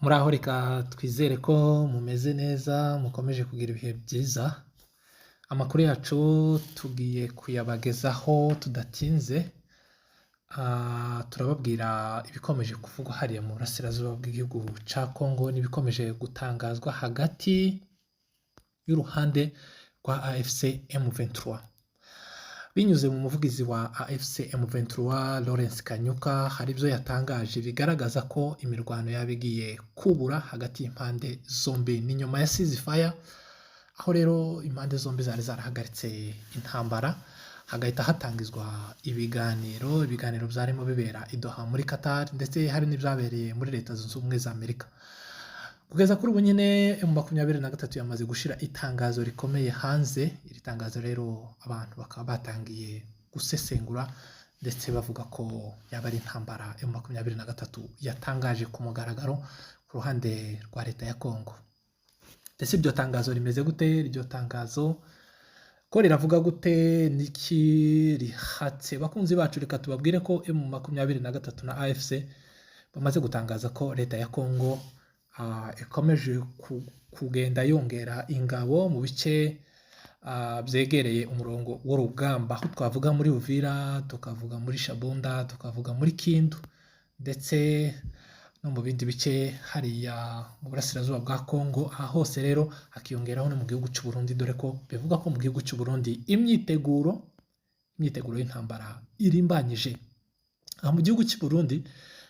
Muraho, reka twizere ko mumeze neza, mukomeje kugira ibihe byiza. Amakuru yacu tugiye kuyabagezaho tudatinze. Turababwira ibikomeje kuvugwa hariya mu burasirazuba bw'igihugu cya Congo n'ibikomeje gutangazwa hagati y'uruhande rwa AFC M23. Binyuze mu muvugizi wa AFC M23, Lawrence Kanyuka, hari ibyo yatangaje bigaragaza ko imirwano yaba igiye kubura hagati y'impande zombi. Ni nyuma ya ceasefire, aho rero impande zombi zari zarahagaritse intambara, hagahita hatangizwa ibiganiro. Ibiganiro byarimo bibera i Doha muri Qatar, ndetse hari n'ibyabereye muri Leta Zunze Ubumwe za Amerika. Kugeza kuri ubu nyine, M23 yamaze gushyira itangazo rikomeye hanze. Iri tangazo rero abantu bakaba batangiye gusesengura, ndetse bavuga ko yaba ari intambara M23 yatangaje ku mugaragaro ku ruhande rwa leta ya Congo. Ndetse iryo tangazo rimeze gute? Iryo tangazo ko riravuga gute? Niki rihatse? Bakunzi bacu, reka tubabwire ko M23 na AFC bamaze gutangaza ko leta ya Congo ikomeje kugenda yongera ingabo mu bice byegereye umurongo w'urugamba, aho twavuga muri Uvira, tukavuga muri Shabunda, tukavuga muri Kindu, ndetse no mu bindi bice hariya mu burasirazuba bwa Congo. Aha hose rero hakiyongeraho no mu gihugu cy'u Burundi, dore ko bivuga ko mu gihugu cy'u Burundi imyiteguro y'intambara irimbanyije. Aha mu gihugu cy'u Burundi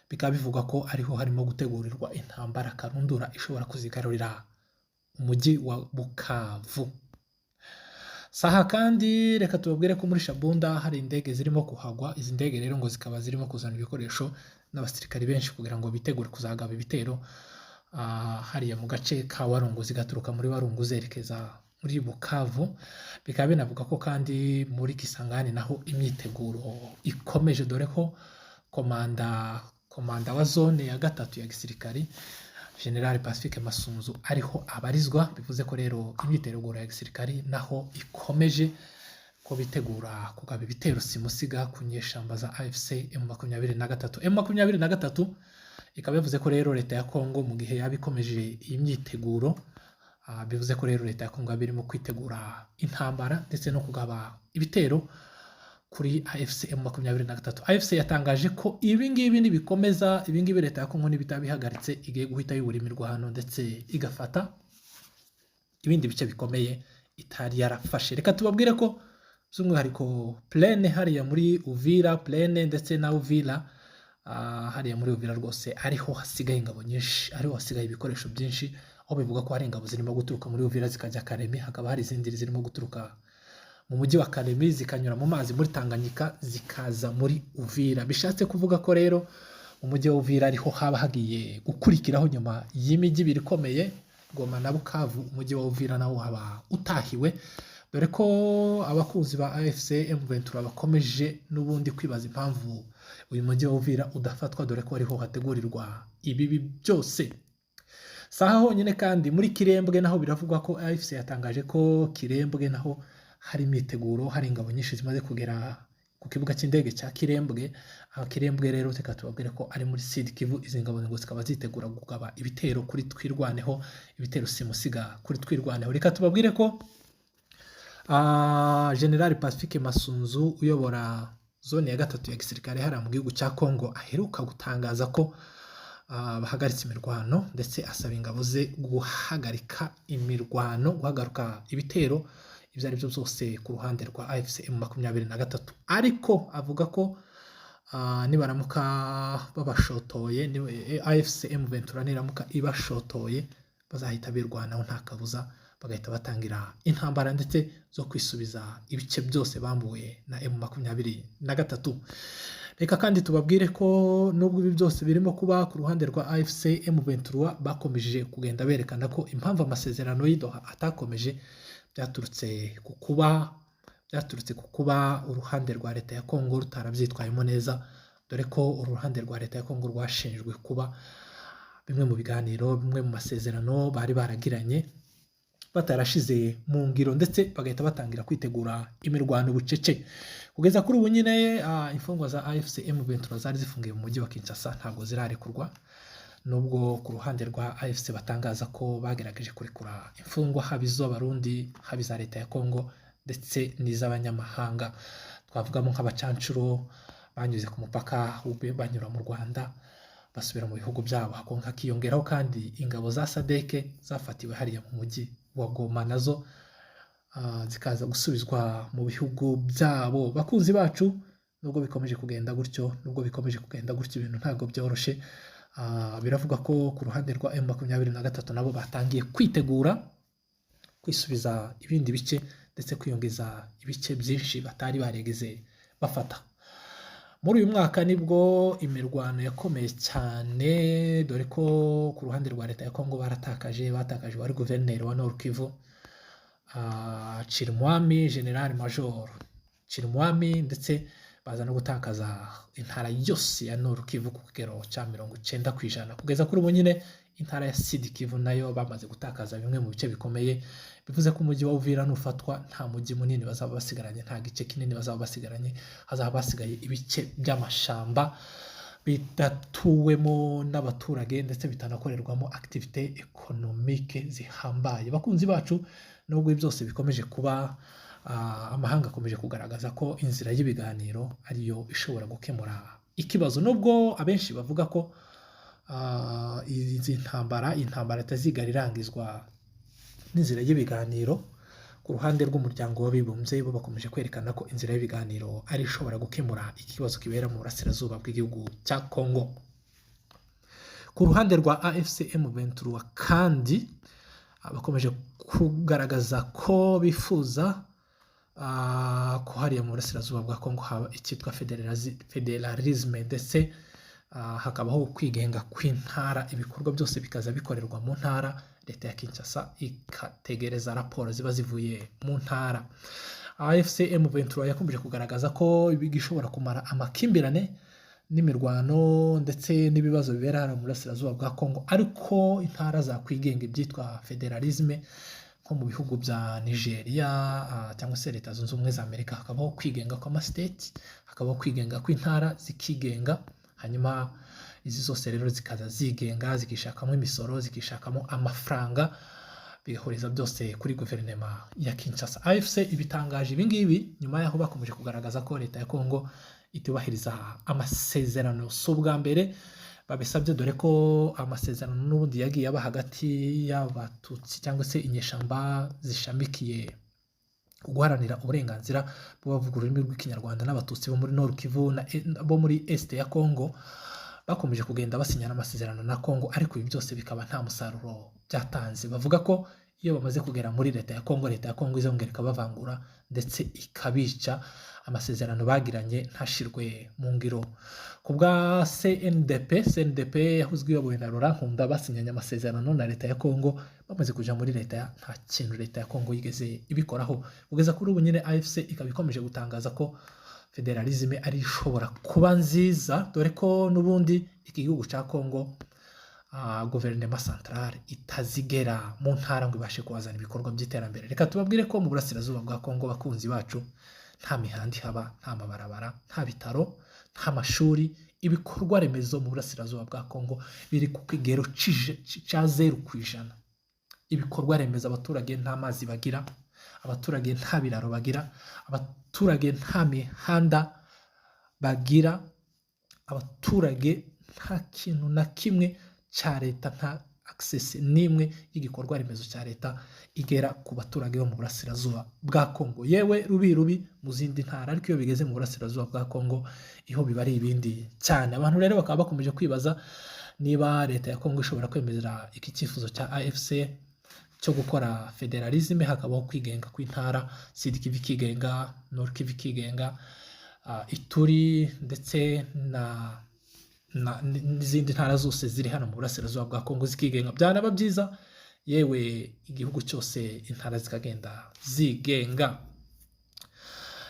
bikaba bivugwa ko ariho harimo gutegurirwa intambara karundura ishobora kuzigarurira umujyi wa Bukavu. Saha kandi, reka tubabwire ko muri Shabunda hari indege zirimo kuhagwa. Izi ndege rero ngo zikaba zirimo kuzana ibikoresho n'abasirikari benshi kugira ngo bitegure kuzagaba ibitero hariya mu gace ka Warungu, zigaturuka muri Warungu zerekeza muri Bukavu. Bikaba binavuga ko kandi muri Kisangani naho imyiteguro ikomeje, dore ko komanda wa zone ya gatatu ya gisirikari, General Pacifique Masunzu, ariho abarizwa. Bivuze ko rero imyiteguro ya gisirikari naho ikomeje, ko bitegura kugaba ibitero simusiga ku nyeshyamba za AFC M23. M23 ikaba yavuze ko rero leta ya Congo mu gihe yaba ikomeje iyi myiteguro, bivuze ko rero leta ya Congo yaba irimo kwitegura intambara ndetse no kugaba ibitero kuri AFC M23. AFC yatangaje ko ibi ngibi nibikomeza, ibi ngibi leta ya Congo nibitaba bihagaritse, igiye guhita yubura imirwano ndetse igafata ibindi bice bikomeye itari yarafashe. Reka tubabwire ko by'umwihariko plaine hariya muri Uvira, plaine ndetse na Uvira, hariya muri Uvira rwose ariho hasigaye ingabo nyinshi, ariho hasigaye ibikoresho byinshi, aho bivuga ko hari ingabo zirimo guturuka muri Uvira zikajya Kalemi, hakaba hari izindi zirimo guturuka mu mujyi wa Kalemi zikanyura mu mazi muri Tanganyika zikaza muri Uvira. Bishatse kuvuga ko rero mu mujyi wa Uvira ariho haba hagiye gukurikiraho nyuma y'imijyi ibiri ikomeye, Goma na Bukavu. Umujyi wa Uvira nawo haba utahiwe, dore ko abakunzi ba AFC M23 bakomeje n'ubundi kwibaza impamvu uyu mujyi wa Uvira udafatwa, dore ko ariho hategurirwa ibibi byose. Saha honyine kandi, muri Kirembwe naho biravugwa ko AFC yatangaje ko Kirembwe naho hari imyiteguro, hari ingabo nyinshi zimaze kugera ku kibuga cy'indege cya Kirembwe. Aha Kirembwe rero reka tubabwire ko ari muri Sud Kivu. Izi ngabo ngo zikaba zitegura kugaba ibitero kuri Twirwaneho, ibitero simusiga kuri Twirwaneho. Reka tubabwire ko General Pacifique Masunzu uyobora zone ya gatatu ya gisirikare hariya mu gihugu cya Congo aheruka gutangaza ko bahagaritse imirwano, ndetse asaba ingabo ze guhagarika imirwano, guhagarika ibitero ibyo ari byo byose ku ruhande rwa AFC M23. Ariko avuga ko nibaramuka babashotoye, AFC M23 niramuka ibashotoye, bazahita birwanaho nta kabuza, bagahita batangira intambara ndetse zo kwisubiza ibice byose bambuwe na M23. Reka kandi tubabwire ko nubwo ibi byose birimo kuba ku ruhande rwa AFC M23, bakomeje kugenda berekana ko impamvu amasezerano y'i Doha atakomeje byaturutse ku kuba uruhande rwa leta ya Congo rutarabyitwayemo neza, dore ko uruhande rwa leta ya Congo rwashinjwe kuba bimwe mu biganiro, bimwe mu masezerano bari baragiranye batarashize mu ngiro, ndetse bagahita batangira kwitegura imirwano bucece. Kugeza kuri ubu nyine, imfungwa za AFC M23 zari zifungiye mu mujyi wa Kinshasa ntabwo zirarekurwa. Nubwo ku ruhande rwa AFC batangaza ko bagerageje kurekura imfungwa, haba iz'Abarundi, haba iza leta ya Kongo ndetse n'iz'abanyamahanga, twavugamo nk'abacancuro banyuze ku mupaka banyura mu Rwanda basubira mu bihugu byabo. Hakiyongeraho kandi ingabo za SADC zafatiwe hariya mu mujyi wa Goma, nazo zikaza gusubizwa mu bihugu byabo. Bakunzi bacu, nubwo bikomeje kugenda gutyo, nubwo bikomeje kugenda gutyo, ibintu ntabwo byoroshye. Biravugwa ko ku ruhande rwa M23 nabo batangiye kwitegura kwisubiza ibindi bice ndetse kwiyongeza ibice byinshi batari barigeze bafata. Muri uyu mwaka nibwo imirwano yakomeye cyane, dore ko ku ruhande rwa leta ya Kongo baratakaje, batakaje wari guverineri wa Nord Kivu, Chirimwami, General Major Chirimwami, ndetse baza no gutakaza intara yose ya Nord Kivu ku kigero cya 90%. Kugeza kuri ubu nyine intara ya Sud Kivu nayo bamaze gutakaza bimwe mu bice bikomeye, bivuze ko umujyi wa Uvira nufatwa nta mujyi munini bazaba basigaranye, nta gice kinini bazaba basigaranye, hazaba hasigaye ibice by'amashamba bidatuwemo n'abaturage ndetse bitanakorerwamo activité économique zihambaye. Bakunzi bacu, nubwo ibi byose bikomeje kuba, amahanga akomeje kugaragaza ko inzira y'ibiganiro ariyo ishobora gukemura ikibazo, nubwo abenshi bavuga ko izi ntambara, intambara itazigera irangizwa n'inzira y'ibiganiro. Ku ruhande rw'Umuryango w'Abibumbye, bo bakomeje kwerekana ko inzira y'ibiganiro ari ishobora gukemura ikibazo kibera mu burasirazuba bw'igihugu cya Congo. Ku ruhande rwa AFC M23 kandi bakomeje kugaragaza ko bifuza ko hariya mu burasirazuba bwa Congo haba icyitwa fédéralisme, ndetse hakabaho kwigenga kw'intara, ibikorwa byose bikaza bikorerwa mu ntara, leta ya Kinshasa ikategereza raporo ziba zivuye mu ntara. AFC M23 yakomeje kugaragaza ko igishobora kumara amakimbirane n'imirwano ndetse n'ibibazo bibera hano mu burasirazuba bwa Congo ariko intara zakwigenga, ibyitwa fédéralisme, nko mu bihugu bya Nigeria cyangwa se Leta Zunze Ubumwe za Amerika, hakabaho kwigenga kw'amasiteti, hakabaho kwigenga kw'intara zikigenga, hanyuma izi zose rero zikaza zigenga, zikishakamo imisoro, zikishakamo amafaranga, bigahuriza byose kuri guverinoma ya Kinshasa. AFC ibitangaje ibi ngibi nyuma y'aho bakomeje kugaragaza ko leta ya Congo itubahiriza amasezerano. Si ubwa mbere babisabye, dore ko amasezerano n'ubundi yagiye aba hagati y'Abatutsi cyangwa se inyeshyamba zishamikiye ku guharanira uburenganzira bw'abavuga ururimi rw'Ikinyarwanda n'Abatutsi bo muri Nord Kivu na bo muri Est ya Congo. Bakomeje kugenda basinyana amasezerano na Congo, ariko ibi byose bikaba nta musaruro byatanze. Bavuga ko iyo bamaze kugera muri leta ya Congo, leta ya Congo izongera ikabavangura ndetse ikabica, amasezerano bagiranye ntashirwe mu ngiro. Ku bwa CNDP, CNDP yahuzwe iyobowe na Laurent Nkunda, basinyanye amasezerano na leta ya Congo, bamaze kuja muri leta nta kintu leta ya Congo yigeze ibikoraho. Kugeza kuri ubu nyine AFC ikaba ikomeje gutangaza ko fédéralisme ari ishobora kuba nziza, dore ko n'ubundi iki gihugu cya Congo guverinoma centrale itazigera mu ntara ngo ibashe kuhazana ibikorwa by'iterambere. Reka tubabwire ko mu burasirazuba bwa Congo, bakunzi bacu, nta mihanda ihaba, nta mabarabara, nta bitaro, nta mashuri. Ibikorwa remezo mu burasirazuba bwa Congo biri ku kigero cya 0%. Ibikorwa remezo, abaturage nta mazi bagira, abaturage nta biraro bagira, abaturage nta mihanda bagira, abaturage nta kintu na kimwe cya leta, nta access n'imwe y'igikorwa remezo cya leta igera ku baturage bo mu burasirazuba bwa Congo. Yewe rubi rubi mu zindi ntara, ariko iyo bigeze mu burasirazuba bwa Congo iho biba ari ibindi cyane. Abantu rero bakaba bakomeje kwibaza niba leta ya Congo ishobora kwemeza iki cyifuzo cya AFC cyo gukora fédéralisme, hakabaho kwigenga kw'intara, Sud Kivu ikigenga, Nord Kivu ikigenga, Ituri ndetse na n'izindi ntara zose ziri hano mu burasirazuba bwa Kongo zikigenga. Byanaba byiza yewe igihugu cyose intara zikagenda zigenga.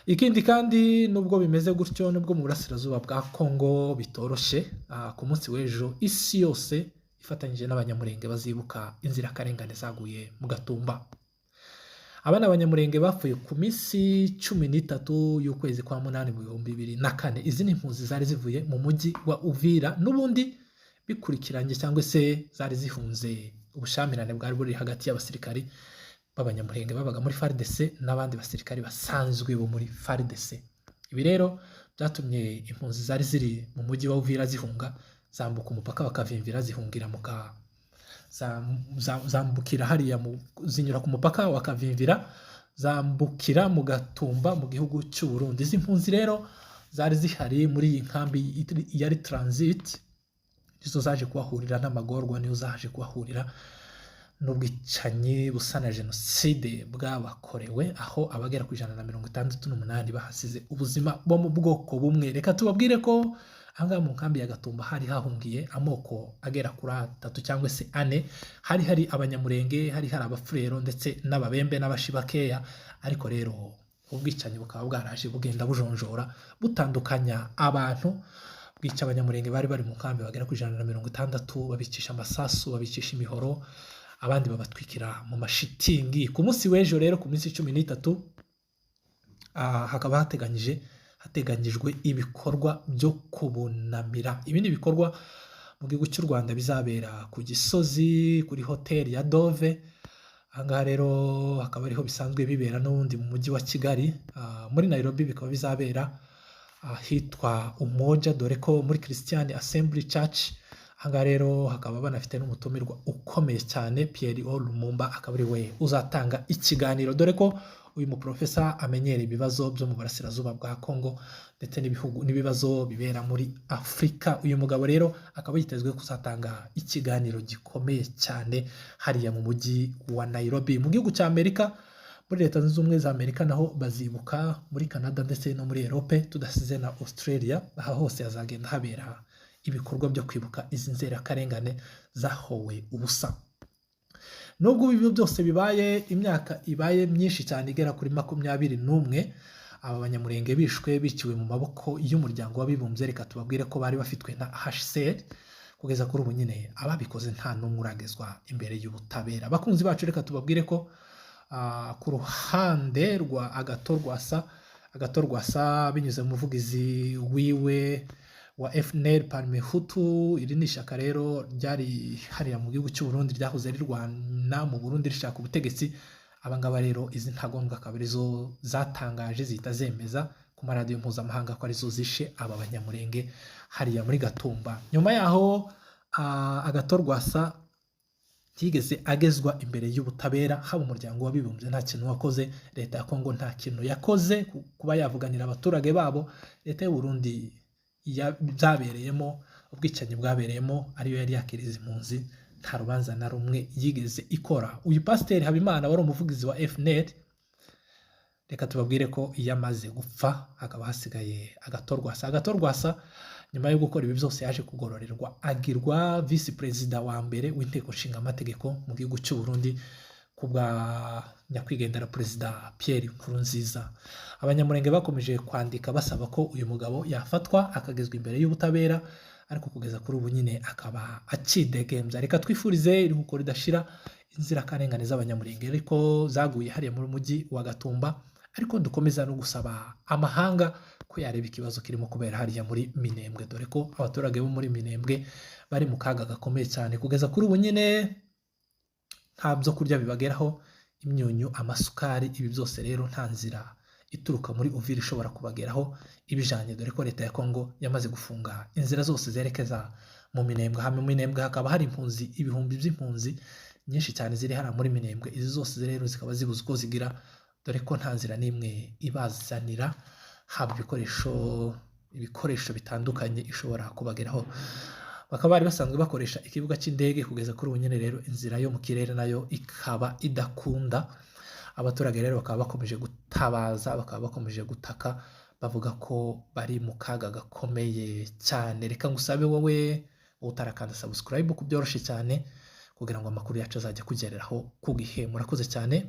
Ikindi kandi, nubwo bimeze gutyo, nubwo mu burasirazuba bwa Kongo bitoroshye, ku munsi w'ejo isi yose ifatanyije n'Abanyamurenge bazibuka inzirakarengane zaguye mu Gatumba. Aba ni Abanyamurenge bapfuye ku minsi 13 y'ukwezi kwa munani mu 2004. Izi ni impunzi zari zivuye mu mujyi wa Uvira n'ubundi. bikurikiranye cyangwa se zari zihunze ubushyamirane bwari buri hagati y'abasirikari b'Abanyamulenge babaga muri FARDC n'abandi basirikari basanzwe bo muri FARDC. Ibi rero byatumye impunzi zari ziri mu mujyi wa Uvira zihunga, zambuka umupaka bakavimvira, zihungira mu ka zambukira hariya zinyura ku mupaka wa Kavimvira, zambukira mu Gatumba mu gihugu cy'u Burundi. Izi mpunzi rero zari zihari muri iyi nkambi yari transit, nizo zaje kuhahurira n'amagorwa, nizo zaje kuhahurira n'ubwicanyi busa na jenoside bwabakorewe, aho abagera ku 168 bahasize ubuzima bo mu bwoko bumwe. Reka tubabwire ko ahangaha mu nkambi ya Gatumba hari hahungiye amoko agera kuri atatu cyangwa se ane. Hari hari Abanyamurenge, hari hari Abafurero ndetse n'Ababembe n'Abashi bakeya. Ariko rero ubwicanyi bukaba bwaraje bugenda bujonjora, butandukanya abantu, bwica Abanyamurenge bari bari mu nkambi bagera ku 160, babicisha amasasu, babicisha imihoro, abandi babatwikira mu mashitingi. Ku munsi w'ejo rero, ku minsi 13, hakaba hateganyijwe ibikorwa byo kubunamira. Ibi ni ibikorwa mu gihugu cy'u Rwanda bizabera ku Gisozi kuri hoteli ya Dove. Ahangaha rero hakaba ariho bisanzwe bibera n'ubundi mu mujyi wa Kigali. Muri Nairobi bikaba bizabera ahitwa Umoja, dore ko muri Christian Assembly Church. Ahangaha rero hakaba banafite n'umutumirwa ukomeye cyane, Pierre O Lumumba, akaba ari we uzatanga ikiganiro, dore ko uyu muprofesa amenyereye ibibazo byo mu burasirazuba bwa Congo ndetse n'ibihugu n'ibibazo bibera muri Afurika. Uyu mugabo rero akaba yitezwe kuzatanga ikiganiro gikomeye cyane hariya mu mujyi wa Nairobi. Mu gihugu cya Amerika, muri Leta Zunze Ubumwe za Amerika naho bazibuka, muri Canada ndetse no muri Europe, tudasize na Australia. Aha hose hazagenda habera ibikorwa byo kwibuka izi nzirakarengane zahowe ubusa. Nubwo ibi byose bibaye, imyaka ibaye myinshi cyane igera kuri 21 aba Banyamurenge bishwe, biciwe mu maboko y'Umuryango w'Abibumbye, reka tubabwire ko bari bafitwe na HCR. Kugeza kuri ubu nyine ababikoze nta n'umwe uragezwa imbere y'ubutabera. Abakunzi bacu, reka tubabwire ko ku ruhande rwa Agathon Rwasa, Agathon Rwasa binyuze mu muvugizi wiwe wa FNL Parmehutu, iri ni ishyaka rero ryari hariya mu gihugu cy'u Burundi, ryahoze rirwana mu Burundi rishaka ubutegetsi. Abangaba rero, izi ntagondwa akaba arizo zatangaje, zihita zemeza ku maradiyo mpuzamahanga ko arizo zishe aba Banyamurenge hariya muri Gatumba. Nyuma yaho Agathon Rwasa ntiyigeze agezwa imbere y'ubutabera. Haba Umuryango w'Abibumbye nta kintu wakoze, Leta ya Kongo nta kintu yakoze kuba yavuganira abaturage babo, Leta y'u Burundi byabereyemo ubwicanyi bwabereyemo ariyo yari yakiriza impunzi, nta rubanza na rumwe yigeze ikora. Uyu Pasiteri Habimana wari umuvugizi wa FNL, reka tubabwire ko iyo amaze gupfa hakaba hasigaye Agathon Rwasa. Agathon Rwasa nyuma yo gukora ibi byose yaje kugororerwa, agirwa visi perezida wa mbere w'Inteko Nshinga Amategeko mu gihugu cy'u Burundi ku bwa nyakwigendera Perezida Pierre Nkurunziza. Abanyamurenge bakomeje kwandika basaba ko uyu mugabo yafatwa akagezwa imbere y'ubutabera, ariko kugeza kuri ubu nyine akaba akidegembya. Reka twifurize iruhuko ridashira inzirakarengane z'Abanyamurenge ariko zaguye hariya mu mujyi wa Gatumba, ariko dukomeza no gusaba amahanga ko yareba ikibazo kirimo kubera hariya muri Minembwe, dore ko abaturage bo muri Minembwe bari mu kaga gakomeye cyane. Kugeza kuri ubu nyine nta byo kurya bibageraho, imyunyu, amasukari, ibi byose rero nta nzira ituruka muri Uvira ishobora kubageraho ibijanye, dore ko Leta ya Kongo yamaze gufunga inzira zose zerekeza mu Minembwe. Aha mu Minembwe hakaba hari impunzi, ibihumbi by'impunzi nyinshi cyane ziri hariya muri Minembwe. Izi zose rero zikaba zibuze uko zigira, dore ko nta nzira n'imwe ibazanira haba ibikoresho bitandukanye ishobora kubageraho. Bakaba bari basanzwe bakoresha ikibuga cy'indege, kugeza kuri ubu nyine rero inzira yo mu kirere nayo ikaba idakunda. Abaturage rero bakaba bakomeje gutabaza, bakaba bakomeje gutaka, bavuga ko bari mu kaga gakomeye cyane. Reka ngusabe wowe utarakanda subscribe ku byoroshye cyane kugira ngo amakuru yacu azajya akugereraho ku gihe. Murakoze cyane.